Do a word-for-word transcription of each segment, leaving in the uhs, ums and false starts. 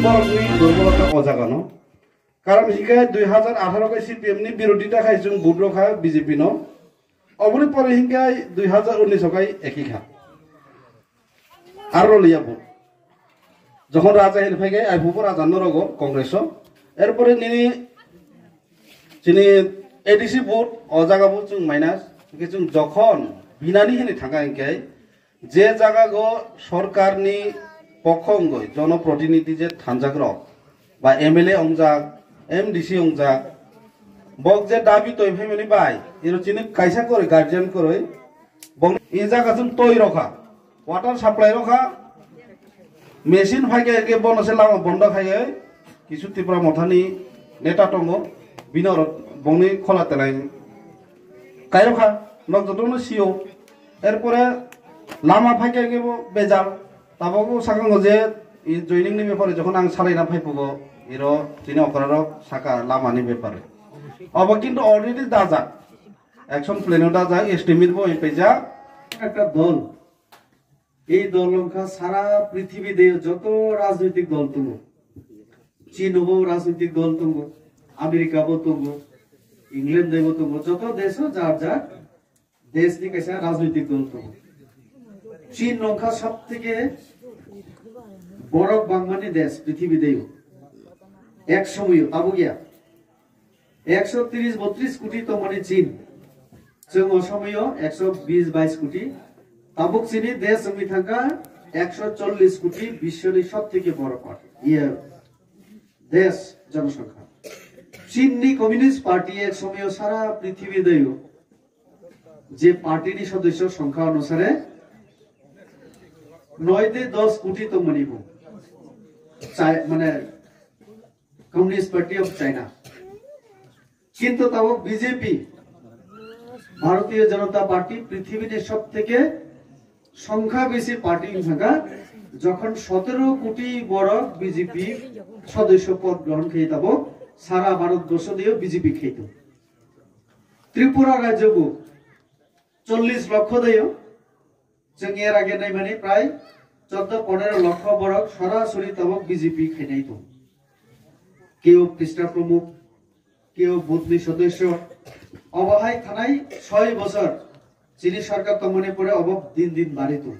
Borokni durbolota o jagano. Karon hinkhe dui hajar atharo khe C P M ni birodita khai chwng vote rokha B J P no. Oboni pore hinkhe dui hajar unnish o khai ekhi kha. Aro liya vote. Jokhon raja hin phai khe ai bubo raja no rogo Congress o. Erpore nini chini A D C vote o jaga bo chwng minus. Hinkhe chwng jokhon binani hini thangkha hinkhe je jaga go sorkar ni pokho wngwi jono protinidhi je thanjak rok ba M L A ongjak, M D C ongjak, bok je dabi toi phaimani bai, ino chini kaisa kwrwi guardian kwrwi, bok i jaga chwng toi rokha, water supply rokha, machine phaikhe ke bono se lama bondo khaiwi, kisu Tipra Mothani neta tongo, bino rok bongni khola telai kairokha, nok jotono sio, erpore lama phaikhe ke bo bejal, Tabuk sakang je i joining ni bepare jokhon ang salaina phai phugo, iro chini okra rok saka lama ni bepare. Obo kintu already dajak. Action plan o dajak, estimate bo paijak. একটা দল, এই দল wngkha সারা পৃথিবী দেশে যত রাজনৈতিক দল tongo, চীন bo রাজনৈতিক দল tongo, America bo tongo, England bo tongo, যত দেশে যার যার দেশনি kaisa rajnoitik dol tongo. Chin wngkha sob theke borok bangmani desh prithibideo. Ek somoyo, tabuk ya. Ekso tris botris koti tongmani Chin. Chwng o somoyo ekso bis bais koti. Tabuk chini desh wngwi thangkha ekso chollis koti, biswni sob theke borok party. Iye, desh jonosongkha. Chinni Communist Party ek somoyo sara prithibideo je party ni sodosyo songkha onusare noi de dos koti tongmani bo. Chai-, mane Communist Party of China. Kintu tabuk B J P, Bharatiya Janata Party, prithibini sob theke songkha besi party wng thangkha, jokhon sotero koti borok B J P sodosyo pod grohon khe tabuk sara Bharat borsho deo B J P khe tongo. Tripura rajyo bo chollis lokho deo, chwng er age naimani prai choddo ponero lokho borok sorasori tabuk B J P khainai tongo. Keo Krishna Pramukh, keo booth ni sodosyo, obo hai thanai soi bosor chini sorkar tongmani pore obo din din bari tongo.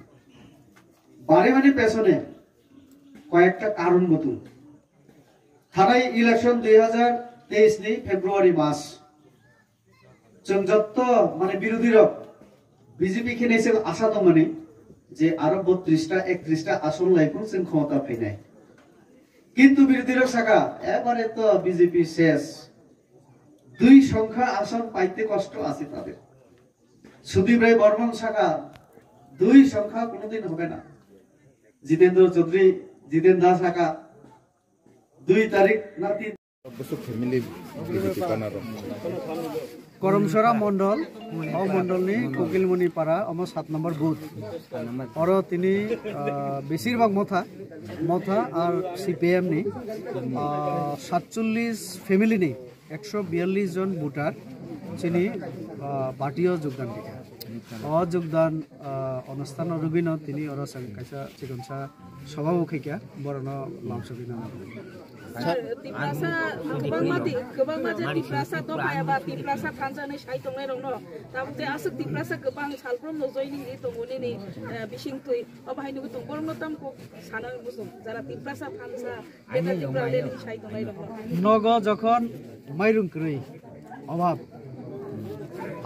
Bari mani pesone koyekta karon bo tongo. Thanai election dui hajar teis ni February mas. Chwng jotto mane birodhi rok B J P khe nei chwng asa tongmani je aro botris ta, ektris ta ason lai phung chwng khomota phainai. Kintu birodhi rok saka, "Ebare to B J P ses. Dui songkha ason paite kosto ase tader." Sudip Rai Barman saka, "Dui songkha kunudin hobe na." Jitendra Chaudhary, Jiten Das saka, dui tarik na tin Busuk family B J P kana rok. Koromsora Mondol, o Mondol ni Kokilmoni Para, omo sat number booth. Oro tini, ah, besir bag Motha, Motha ar C P M ni, ah, satchollis family ni ekso biyallis jon voter chini, ah, party o jogdan dikha. O jogdan, ah, onusthan o rwgwino tini oro chwng kaisa chikonsa sobha bo khaikha, borokno lamsogwi nang. Tiprasa kwbangma di, kwbangma je Tiprasa dopha eba Tiprasa thansa hinwi sai tongnai rokno, tabuk tei aswk Tiprasa kwbang salbrum no joining ri tongo nini, eh, bising twi, obo hai nugwi tong, borokno tamo kok sana muchung, jara Tiprasa thansa, beta Tipra le hinwi sai tongnai rokno. Nogo jokhon mairung kwrwi obab,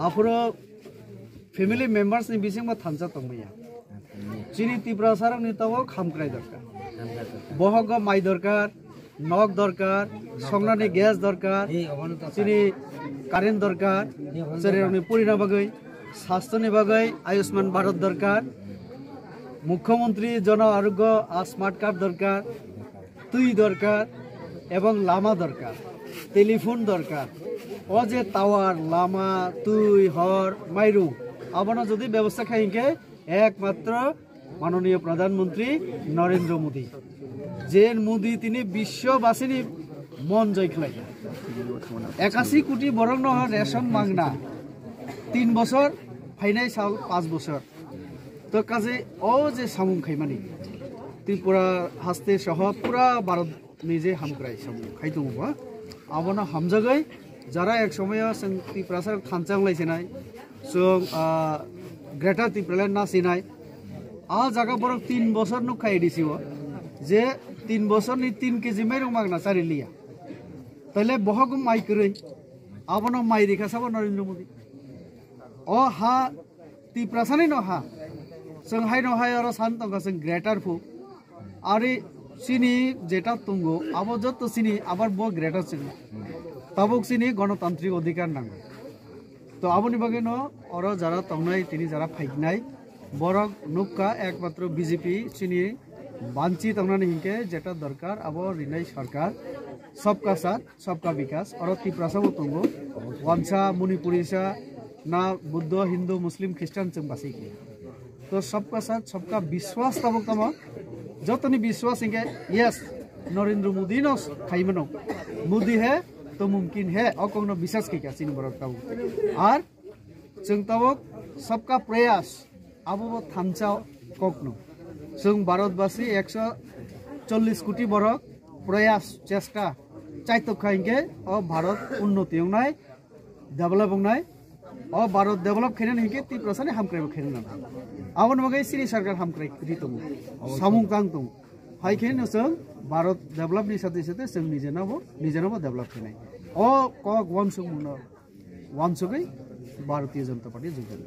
aphuru family members ni bisingbo thansa tongmaya. Chini Tiprasa rokni tongo khamkrai dorkar. Bohogo mai dorkar, nok dorkar, songnani gas dorkar, chini current dorkar, chwrairokni purina bagwi, sastoni bagwi Ayushman Bharat dorkar, Mukhyamantri Jana Arogya Smart Card dorkar, twi dorkar, ebong lama dorkar, telephone dorkar. O je tower, lama, twi, hor, mairung, abono jodi bebosta khai hinkhe ekmatro Manoniyo Pradhan Mantri Narendra Modi, je Modi tini biswobasini mon joy khlai. Ekasi koti borokno ration mangna tin bosor, phainai sal panch bosor. To kaje o je samung khaimani Tripura haste soho pura Bharat Nije hamkrai samung khai tongo ba. Abono hamjagwi jara ek somoyo chwng Tiprasa thansa wng lai sinai, chwng, ah, Greater Tipraland na sinai. A jaga borok tin bosor nuk khai disi o, je tin bosor ni tin K G mairung magna chari liya. Taile bohok mai kwrwi. Abono mai rikha sabo Narendra Modi. O ha Tiprasani no ha. Chwng hai no hai oro san tongkha chwng greater phu. Ari chini jeta tongo, abo jotto chini abar bo greater chwng. Tabuk chini gonotantrik odhikar nango. To aboni bagwi no oro jara tongnai, tini jara phaiknai, borok nukka ekmatro B J P chini banchi tongnani hinkhe jeta dorkar abo rinai sarkar, sabka sath, sabka bikas, oro Tiprasa bo tongo, wansa, Manipuri sa, na Buddha, Hindu, Muslim, Christian chwng basi khe. To sabka sath, sabka biswas tabuk tamo, jotoni biswas hinkhe, yes, Narendra Modi no khaimano, Modi he, to mumkin he, o kokno biswas khe kha chini borok tabuk. Ar chwng tabuk sabka prayas, abo bo thansa kokno. Chwng Bharatbasi ekso chollis koti borok prayas, chesta, chaitok kha hinkhe o Bharat unnoti wngnai, develop wngnai. O Bharat develop khainani hinkhe Tiprasani hamkrai bo khainani. Aboni bagwi chini sarkar hamkrai ri tongo, samung tang tongo. Hai khe no chwng Bharat develop ni sathe sathe chwng nijeno bo, nijeno bo develop khainai. O kok wansukmungno wansugwi Bharatiya Janata Party jukjak.